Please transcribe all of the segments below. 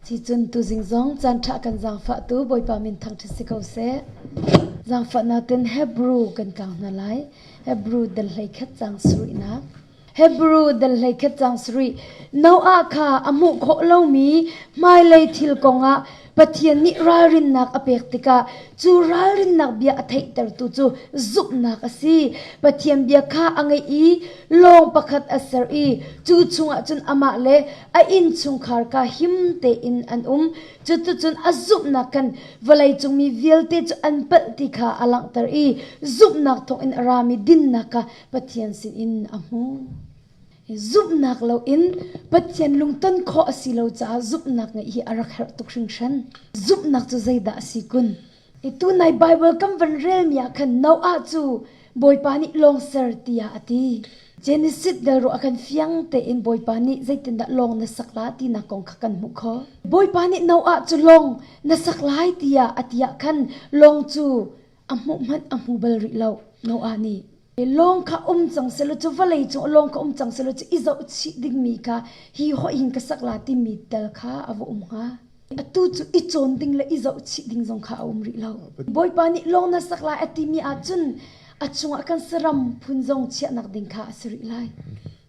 Cicun tuzing zong caanṭha kan zaangfahtu Bawipa min thangṭhat si ko seh. Zaangfahnak ten Hebrew kan kau hna lai. Hebrew dal 11 caang sarihnak. Hebrew dal 11 caang sarih. Noah kha a hmuh khawh lomi hmailei thil kongah Pathian nih ralrinnak a pek tikah cu ralrinnak bia a theihtertu cu zumhnak a si. Pathian bia kha a ngaih i lawng pakhat a ser i cu chungah cun amah le a innchungkhar kha him tein an um. Cuticun a zumhnak khan vawleicung mi vialte cu an palh ti kha a langhter i zumhnak thawngin a rami dinnak kha Pathian sinin a hmu. Zumhnak loin Pathian lungton khawh a si lo caah zumhnak ngeih hi a rak herh tuk hringhran. Zumhnak cu zeidah a si kun? Tunai Baibal kan van relmi ah khan Noah cu Bawipa nih lawng ser tiah a ti. Genesis del ruah khan fiang tein Bawipa nih zeitindah lawng na sak la tinak kong kha kan hmuh khawh. Bawipa nih Noah cu lawng na sak lai tiah a ti ah khan lawng cu a hmuh hmanh a hmu bal rih lo Noah nih. Lawng kha um cang selaw cu vawlei cung lawng kha um cang selaw cu i zohchih dingmi kha hi hoih hin ka sak la timi tel kha a va um hnga. Atu cu i cawn ding le i zohchih ding zong kha a um rih lo. Bawipa nih lawng na sak lai a timi ahcun a chungah kan saram phun zong chiahnak ding kha a si rih lai.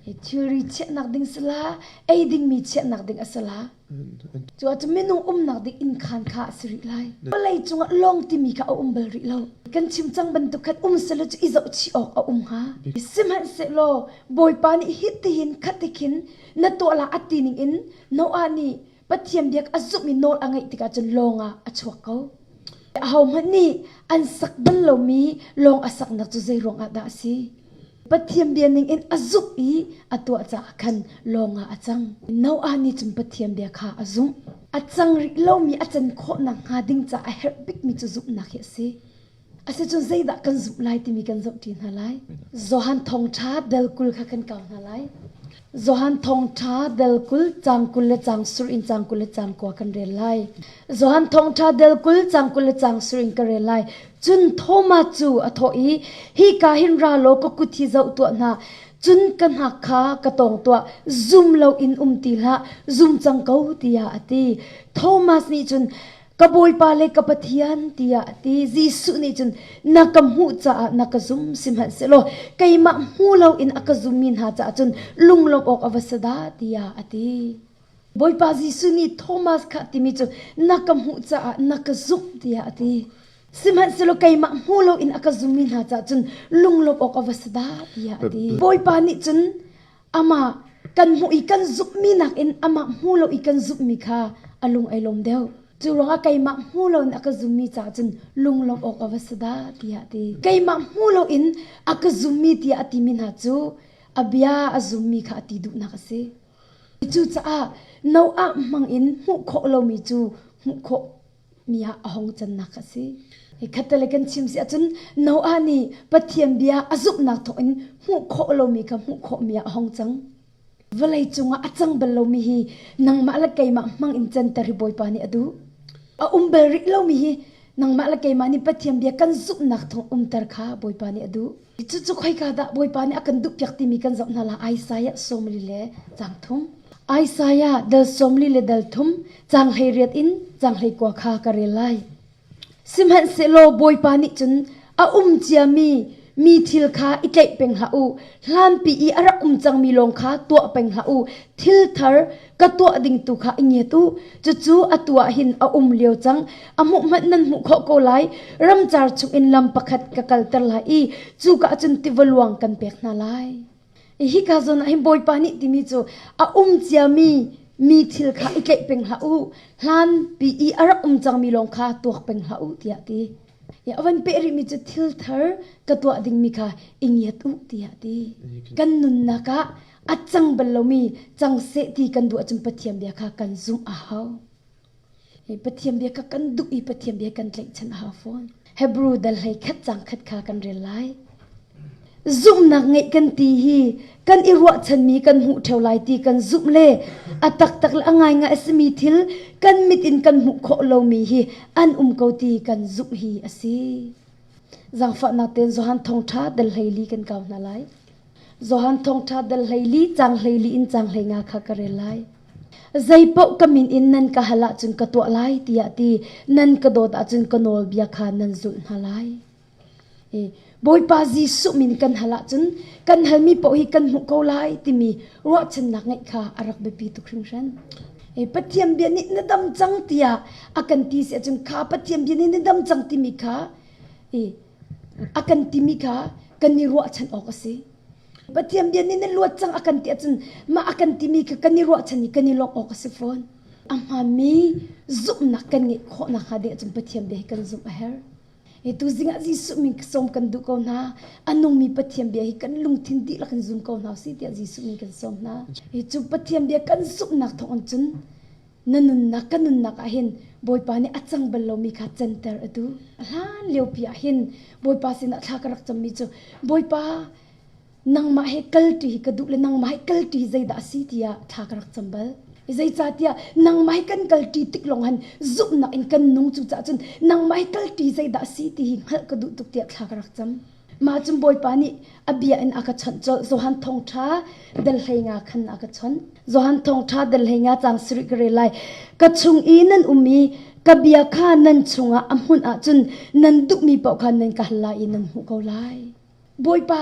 Thilri chiahnak ding si la, ei dingmi chiahnak ding a si la. Cu ahcun minung umnak ding innkhaan kha a si rih lai. Vawlei cungah lawng timi kha a um bal rih lo. Kan chim cang bantuk khan um selaw cu i zohchih awk a um hnga. Sihmanhsehlaw Bawipa nih hitihin khatikhin na tuah la a ti ning in Noah nih Pathian biak a zumh i nawl a ngeih tikah cun lawng ah a chuak ko. Ahohmanh nih an sak bal lomi lawng a saknak cu zei ruangah dah a si? Pathian bia ning in a zumh i a tuah caah khan lawng ah a cang. Noah nih cun Pathian bia kha a zumh. A cang rih lomi a can khawh nakhnga ding caah a herh bikmi cu zumhnak hi a si. Asicun zeidah kan zumh lai timi kan zohṭi hna lai. Johan Thawngṭha dal 20 kha kan kau hna lai. Johan Thawngṭha dal 20 caang 20 le caang sur in caang 20 le caang kua kan rel lai. Johan Thawngṭha dal 20 caang 20 le caang sur in ka rel lai. Cun Thomas cu a thawh i, Hika hin ra law ka kut hi zoh tuah hna. Cun ka hnak kha ka tawng tuah, zum loin um ti hlah, zum cang ko, tiah a ti. Thomas nih cun, Ka Bawipa le ka Pathian tiah a ti. Jesuh nih cun na ka hmuh caah na ka zum sihmanhsehlaw keimah hmu loin a ka zummi hna caah cun lunglawmh awk a va si dah tiah a ti. Bawipa Jesuh nih Thomas kha timi cu na ka hmuh caah na ka zumh tiah a ti. Sihmanhsehlaw keimah hmu loin a ka zummi hna caah cun lunglawmh awk a va si dah tiah a ti. Bawipa nih cun amah kan hmuh i kan zumhmi nakin amah hmu lo i kan zumhmi kha a lung ai lawm deuh. Cu ruangah keimah hmu loin a ka zummi caah cun lunglawmh awk a va si dah tiah a ti. Keimah hmu loin a ka zummi tiah a timi hna cu a bia a zummi kha a ti duhnak a si. Cucaah Noah hmang in hmuh khawh lomi cu hmuh khawh mi ah a hong cannak a si. Khattale kan chim si ahcun Noah nih Pathian bia a zumhnak thawngin hmuh khawh lomi kha hmuh khawhmi ah a hong cang. Vawlei cungah a cang bal lomi hi nangmah le keimah hmang in canter hi Bawipa nih a duh. A um bal rih lomi hi nangmah le keimah nih Pathian bia kan zumhnak thawng umter kha Bawipa nih a duh. Cucu khoika dah Bawipa nih a kan duhpiak timi kan zoh hna la Isaiah 40 le caang thum. Isaiah dal 40 le dal thum caang 18 in caang 19 kha ka rel lai. Sihmanhsehlaw Bawipa nih cun a um ciami mi thil kha i tlaih peng hlah u. Hlanpi i a rak um cangmi lawng kha tuah peng hlah u. Thil thar ka tuah ding tu kha i ngiat u. Cucu atu ah hin a um lio cang. A hmuh hmanh nan hmuh khawh ko lai. Ramcar chungin lam pakhat ka kalter lai i cuka ah cun tiva luang kan pek hna lai. Hika zawn ah hin Bawipa nih timi cu a um ciami mi thil kha i tlaih peng hlah u. Hlan pi i a rak um cangmi lawng kha tuak peng hlah u tiah ti. A van peh rihmi cu thil thar ka tuah dingmi kha i ngiat u tiah ti. Kan nunnak ah a cang bal lomi cang seh ti kan duh ahcun Pathian bia kha kan zumh a hau. Pathian bia kha kan duh i Pathian bia kan tlaihchan a hau fawn. Hebrew dal hlei khat cang khat kha kan rel lai. Zumhnak ngeih kan ti hi kan i ruahchanmi kan hmuh ṭheo lai ti kan zumh le a taktak le a ngaingai a simi thil kan mit in kan hmuh khawh lomi hi an um ko ti kan zumh hi a si. Zaangfahnak tein Johan Thawngṭha dal 14 kan kau hna lai. Johan Thawngṭha dal 14 caang 14 in caang 15 kha ka rel lai. Zeipaoh ka min in nan ka hal ahcun ka tuah lai tiah ti. Nan ka dawt ahcun ka nawlbia kha nan zulh hna lai. Bawipa Jesuh min kan hal ahcun kan halmi paoh hi kan hmuh ko lai timi ruahchannak ngeih kha a rak biapi tuk hringhran. Pathian bia nih na dam cang tiah a kan ti si ahcun kha Pathian bia nih na dam cang timi kha a kan timi kha kan i ruahchan awk a si. Pathian bia nih na luat cang a kan ti ahcun mah a kan timi kha kan i ruahchan i kan i lawmh awk a si fawn. A hmaanmi zumhnak kan ngeih khawh nakhnga ding ahcun Pathian bia hi kan zumh a herh. Tuzing ah Jesuh min sawm kan duh ko hna. A nungmi Pathian bia hi kan lungthin dihlak in zum ko hna usih tiah Jesuh min kan sawm hna. Cu Pathian bia kan zumhnak thawng in cun na nunnak kan nunnak ah hin Bawipa nih a cang bal lomi kha canter a duh. A hlan liopi ah hin Bawipa sinah thla ka rak cammi cu Bawipa nangmah he kalṭi hi ka duh le nangmah he kalṭi hi zeidah a si tiah thla ka rak cam bal. Zeicahtiah nangmah he kan kalṭi tik lawng han zumhnak in kan nung cucaah cun nangmah he kalṭi zeidah a si ti hi hngalh ka duh tuk tiah thla ka rak cam. Mah cun Bawipa nih a bia in a ka chawnh colh. Johan thawngṭha dal 15 khan a ka chawnh. Johan thawngṭha dal 15 caang sarih ka rel lai. Ka chung i nan um i ka bia kha nan chungah a hmunh ahcun nan duhmi paoh kha nan ka hal lai i nan hmuh ko lai. Bawipa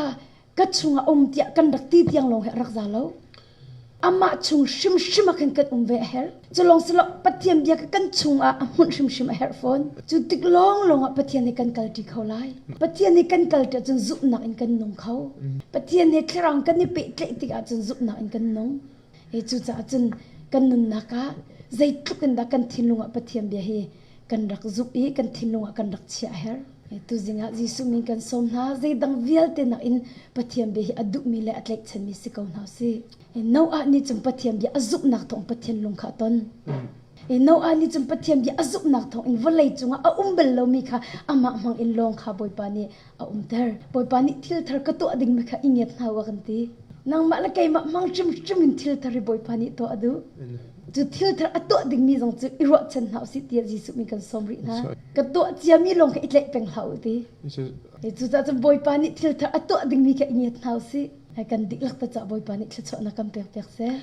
ka chungah um tiah kan rak ti tiang lawng hi a rak za lo. Amah chung hrimhrim ah khan kan um ve a herh. Cu lawng si lo Pathian bia kha kan chungah a hmunh hrimhrim a herh fawn. Cu tik lawnglawng ah Pathian he kan kalṭi kho lai. Pathian he kan kalṭi ahcun zumhnak in kan nung kho. Pathian he thlarau kan i pehtlaih tik ahcun zumhnak in kan nung. Cucaah cun kan nunnak ah zeitluk in dah kan thinlung ah Pathian bia hi kan rak zumh i kan thinlung ah kan rak chiah a herh. Tuzing ah Jesuh min kan sawm hna zeidang vialte nakin Pathian bia hi a duhmi le a tlaihchanmi si ko hna usih. Noah nih cun Pathian bia a zumhnak thawng Pathian lung kha a ton. Noah nih cun Pathian bia a zumhnak thawng in vawlei cungah a um bal lomi kha amah hmang in lawng kha Bawipa nih a umter. Bawipa nih thil thar ka tuah dingmi kha i ngiat hna u a kan ti. Nangmah le keimah hmang hrimhrim in thil thar hi Bawipa nih tuah a duh. Cu thil thar a tuah dingmi zong cu i ruahchan hna usih tiah Jesuh min kan sawm rih hna. Ka tuah ciami lawng kha i tlaih peng hlah u ti. Cucaah cun Bawipa nih thil thar a tuah dingmi kha i ngiat hna usih. Kan dihlak te caah Bawipa nih thluachuahnak kan pek piak seh.